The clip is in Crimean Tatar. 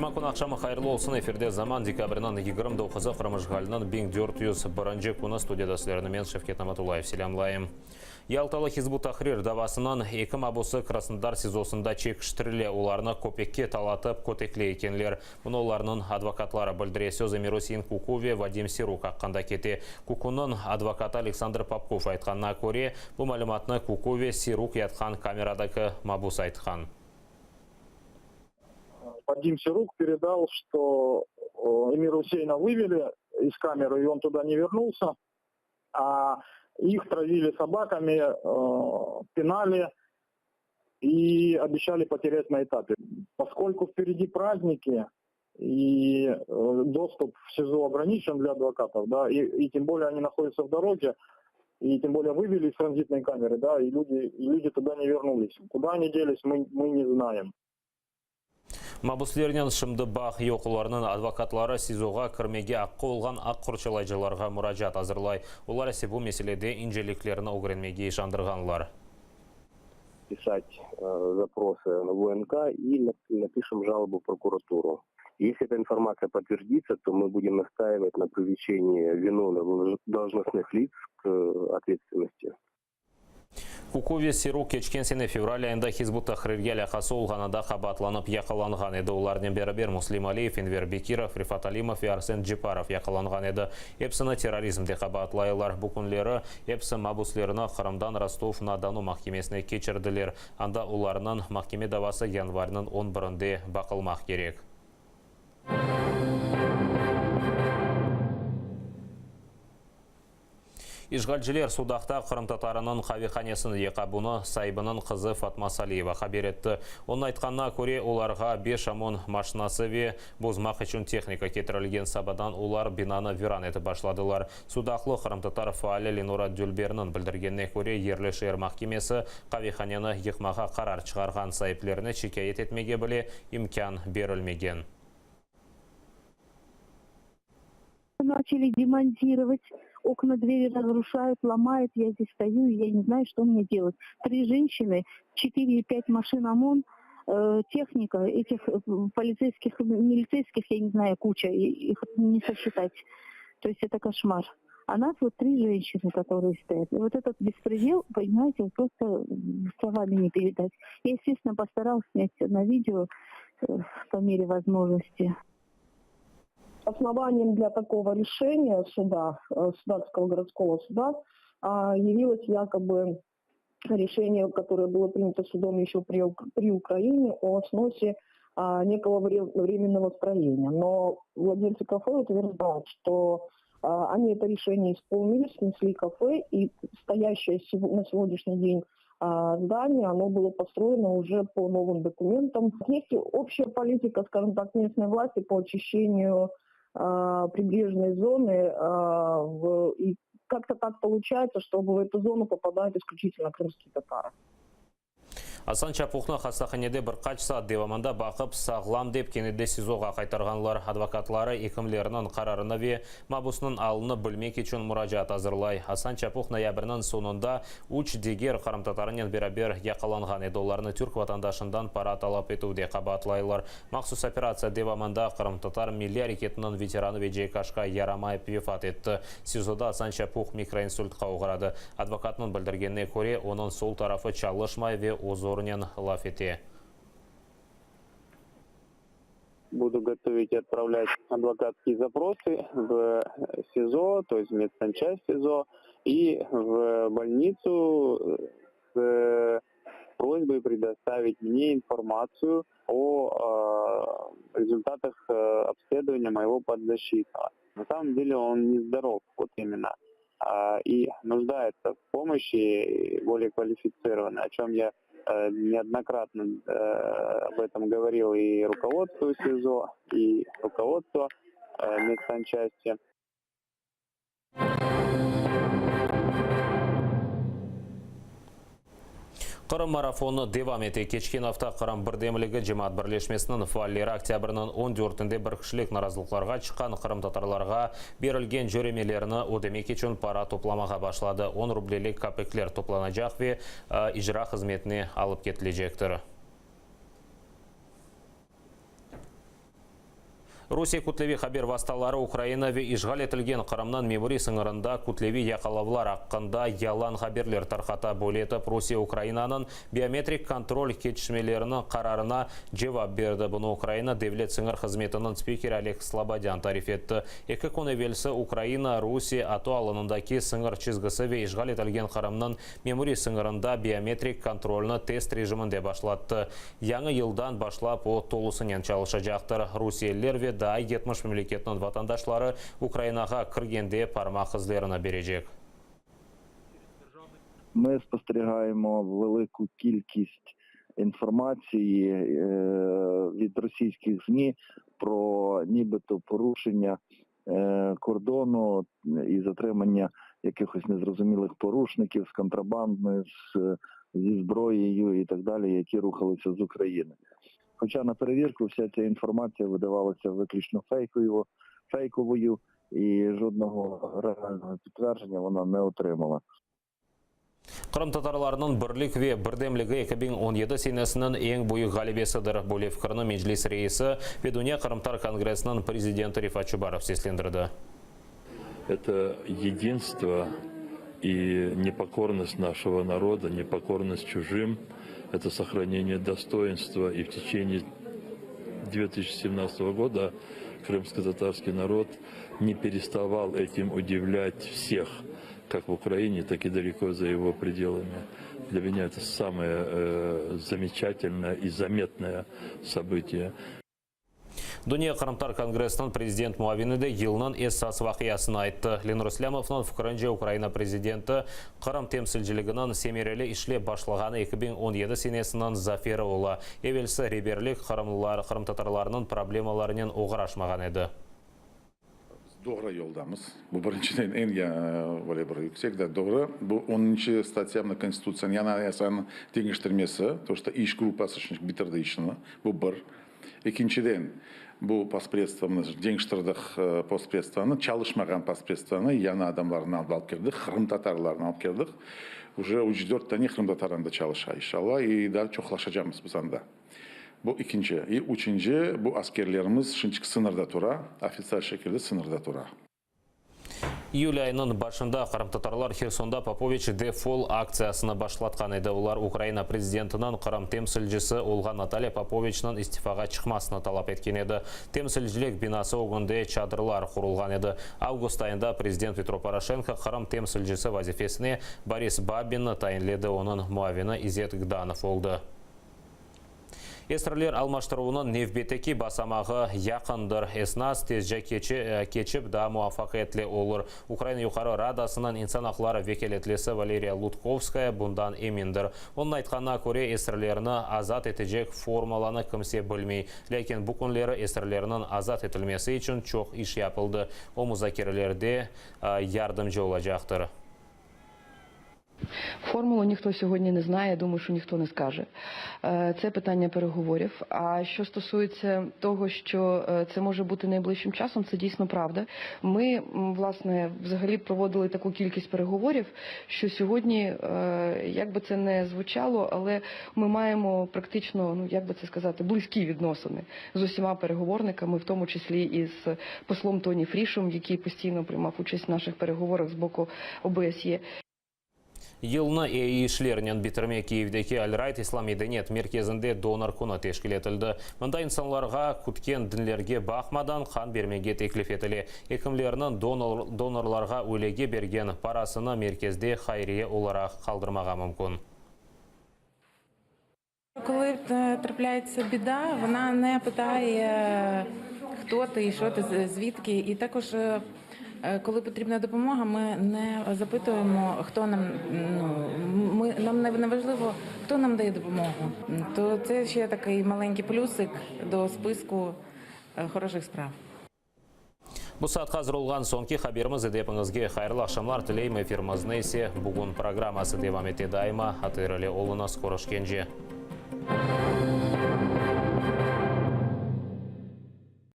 Cuma künü aqşamı hayırlı olsun! Efirde Zaman, dekabrniñ 29-ı, Qırım işğaliniñ 1401 künü. Studiyada sizlerni men, Şevket Namatullayev, selâmlayım. Yaltalı Hizb ut-Tahrir davasınıñ eki mabusı Krasnodar SİZOsında çekiştirile, olarnı köpekke talatıp kötekley ekenler. Bunı olarnıñ advokatları bildire. Söz Emirusein Kuku ve Vadim Siruk aqqında kete. Kukunıñ advokatı Aleksandr Popkov aytqanına köre, bu malümatnı Kuku ve Siruk yatqan kameradaki mabus aytqan. Vadim Siruk peredal, çto Emir-Useina vıveli iz kamerı i on tuda ne vernulsâ. A ih travili sobakami, pinali i obeşçali poterât na etapе. Poskolku vperedi prazdniki i dostup v SİZO ograniçen dlâ advokatov, da, i tem bolее oni nahodâtsa v doroge, i tem bolее vıveli iz tranzitnoy kamerı, da, i ljudi, i ljudi tuda ne vernulis. Kuda oni delis, mı, mı ne znaem. Mabüslernen şimdi bağ yoq, olarnıñ advokatları SİZOğa kirmege aqqı olğan aq qorçalayıcılarğa muracaat azırlay, olar ise bu meselede inceliklerni ögrenmege işandırğanlar. Pisat zaprosı v UNK i napişem jalobu v prokuraturu. Esli eta informatsiya podtverditsâ, to mı budem nastaivat na privleçenii vinovnıh dolžnostnıh lits k otvetstvennosti. Kuku ve Siruk keçken sene fevral ayında Hizb ut-Tahrirge alâqası olğanında qabaatlanıp yaqalanğan edi. Olarnen beraber Muslim Aliyev, Enver Bekirov, Refat Alimov ve Arsen Ceparov yaqalanğan edi. Episini terrorizmde qabaatlaylar. Bu künleri episi mabüslerini Qırımdan Rostov-na-Donu mahkemesine keçirdiler. Anda olarnıñ mahkeme davası yanvarniñ on birinde baqılmaq kerek. İşğalciler Sudaqta qırımtatarınıñ qavehanesini yaqa. Bunı saibiniñ qızı Fatma Saliyeva haber etti. Onıñ aytqanına köre, olarğa beş OMON maşinası ve bozmaq içün tehnika ketirilgen. Sabadan olar binanı viran etip başladılar. Sudaqlı qırımtatar faali Lenora Dülberniñ bildirgenine köre, yerli şeer mahkemesi qavehaneni yıqmağa qarar çıqarğan, saiplerine şikâyet etmege bile imkân berilmegen. Начали демонтировать, окна, двери разрушают, ломают. Я здесь стою, и я не знаю, что мне делать. Три женщины, четыре и пять машин ОМОН, техника, этих полицейских, милицейских, я не знаю, куча, их не сосчитать. То есть это кошмар. А нас вот три женщины, которые стоят. И вот этот беспредел, понимаете, просто словами не передать. Я, естественно, постаралась снять на видео по мере возможности. Основанием для такого решения суда, Судакского городского суда, явилось якобы решение, которое было принято судом еще при, при Украине о сносе некого временного строения. Но владельцы кафе утверждают, что они это решение исполнили, снесли кафе, и стоящее на сегодняшний день здание, оно было построено уже по новым документам. Есть общая политика, скажем так, местной власти по очищению прибрежной зоны. И как-то так получается, чтобы в эту зону попадают исключительно крымские татары. Asan Çapuhnı hastahanede bir qaç saat devamında baqıp, sağlam dep kene de SİZOğa qaytarğanlar. Advokatları ekimlerniñ qararını ve mabusnıñ alını bilmek içün muracaat azırlay. Asan Çapuh noyabrniñ soñunda üç diger qırımtatarınen beraber yaqalanğan edi. Olarnı türk vatandaşından para talap etüvde qabaatlaylar. Mahsus operatsiya devamında qırımtatar milliy areketiniñ veteranı Veciye Kaşka yaramayıp vefat etti. SİZOda Asan Çapuh mikroinsultqa oğradı. Advokatnıñ bildirgenine köre, onıñ sol tarafı çalışmay ve o zornen laf ete. Budu gotovit i otpravlât advokatskiye zaprosı v SİZO, to est v medsançast SİZO i v bolnitsu s prosboy predostavit mne informatsiyu o rezultatah obsledovaniya moyego podzashitnogo. Na samom dele on nezdorov, vot imenno, i nujdaetsâ v pomoşçi bolee kvalifitsirovannoy, o çöm ya neodnokratno ob etom govoril i rukovodstvu SİZO, i rukovodstvu medsançasti. Qırım marafonı devam ete. Keçken afta Qırım birdemligi cemaat birleşmesiniñ faalleri oktâbrniñ on dörtünde bir kişilik narazılıqlarğa çıqqan qırımtatarlarğa berilgen cöremelerni ödemek içün para toplamağa başladı. On rublelik kapikler toplanacaq ve icra hızmetine alıp ketilecektir. Rusiye kütleviy haber vastaları Ukraina ve işğal etilgen Qırımnıñ memuriy sıñırında kütleviy yaqalavlar aqqında yalan haberler tarqata. Böyle etip, Rusiye Ukrainanıñ biometrik kontrol keçişmeleriniñ qararına cevap berdi. Bunı Ukraina Devlet sıñır hızmetiniñ spikeri Oleg Slobodân tarif etti. Eki kün evelsi Ukraina, Rusiye ATO alanındaki sıñır çizgisi ve işğal etilgen Qırımnıñ memuriy sıñırında biometrik kontrolni test rejiminde başlattı. Yañı yıldan başlap o, tolusınen çalışacaqtır. Rusiyeliler ve daa 70 memleketniñ vatandaşları Ukrainağa kirgende parmaq izlerini berecek. Ми спостерігаємо велику кількість інформації від російських ЗМІ про нібито порушення кордону і затримання якихось незрозумілих порушників з контрабандною, з, зі зброєю і так далі, які рухалися з України. Хоча на перевірку вся ця інформація видавалася виключно фейковою, фейковою і жодного реального підтвердження вона не отримала. Qırımtatarlarnıñ birlik ve birdemligi 2017 senesiniñ eñ büyük ğalebesidir. Böyle fikirni Meclis reisi ve Dünya qırımtatar kongressiniñ prezidenti Refat Çubarov seslendirdi. Это единство и непокорность нашего народа, непокорность чужим, это сохранение достоинства. И в течение 2017 года крымско-татарский народ не переставал этим удивлять всех, как в Украине, так и далеко за его пределами. Для меня это самое э, замечательное и заметное событие. Dünya qırımtatar kongressiniñ prezident muavini de yılnıñ esas vaqiasını ayttı. Lenur İslâmovnıñ fikirince, Ukraina prezidenti Qırım temsilciliginiñ semereli işlep başlağanı 2017 senesiniñ zaferi ola. Evelsi reberlik qırımlılar, qırımtatarlarnıñ problemalarınen oğraşmağan edi. Biz doğru yoldamız. Bu birinciden eñ böyle bir yüksek de doğru. Bu onuncu statya mına Konstitutsiyanıñ, yani Anayasanıñ deñiştirmesi, to что iş gruppası şimdi bitirdi işini, bu bir. Ekinciden, bu postpredstvo, mına deñiştirdik postpredstvonı, çalışmağan postpredstvonı yañı adamlarnı alıp kirdik, qırımtatarlarnı alıp kirdik. Uje üç, dört tane qırımtatar anda çalışa, inşallah, i daa çoqlaşacamız biz anda. Bu ekinci. I üçünci, bu askerlerimiz şimdiki sıñırda tura, ofitsial şekilde sıñırda tura. İyül ayınıñ başında qırımtatarlar Hersonda Popoviç Defol aktsiyasını başlatqan edi. Olar Ukraina prezidentiniñ Qırım temsilcisi olğan Natalya Popoviçniñ istifağa çıqmasını talap etken edi. Temsilcilik binası ögünde çadırlar qurulğan edi. Avgust ayında prezident Petro Poroşenko Qırım temsilcisi vazifesine Boris Babinni tayinledi, onıñ muavini İzet Gdanov oldı. Esirler almaştıruvınıñ nevbetteki basamağı yaqındır. Esnas tezce keçip, daa muvafaqiyetli olur. Ukraina Yuqarı Radasınıñ insan aqları vekâletlisi Valeriya Lutkovskaya bundan emindir. Onıñ aytqanına köre, esirlerni azat etecek formulanı kimse bilmey. Lâkin bu künleri esirlerniñ azat etilmesi içün çoq iş yapıldı. O, muzakerelerde yardımcı olacaqtır. Формулу ніхто сьогодні не знає, я думаю, що ніхто не скаже. Це питання переговорів. А що стосується того, що це може бути найближчим часом, це дійсно правда. Ми, власне, взагалі проводили таку кількість переговорів, що сьогодні, як би це не звучало, але ми маємо практично, ну як би це сказати, близькі відносини з усіма переговорниками, в тому числі і з послом Тоні Фрішем, який постійно приймав участь в наших переговорах з боку ОБСЄ. Yılnı eyi işlernen bitirmek Kiyevdeki Al-Raid İslam medeniyet merkezinde donor künü teşkil etildi. Mında insanlarğa kütken dinlerge baqmadan qan bermege teklif etile. Ekimlerniñ donorlarğa üylege bergen parasını merkezde hayriye olaraq qaldırmağa mümkün. Коли трапляється біда, вона не питає, хто ти, що ти, звідки. І також, коли потрібна допомога, ми не запитуємо, хто нам, ну, ми, нам не важливо, хто нам дає допомогу. То це ще такий маленький плюсик до списку хороших справ. Bu saatqa azır olğan soñki haberimiz edi. Epiñizge hayırlı aqşamlar tileyim. Efirimizni ise bugün programması devam ete. Daima ATR ile oluñız. Körüşkence.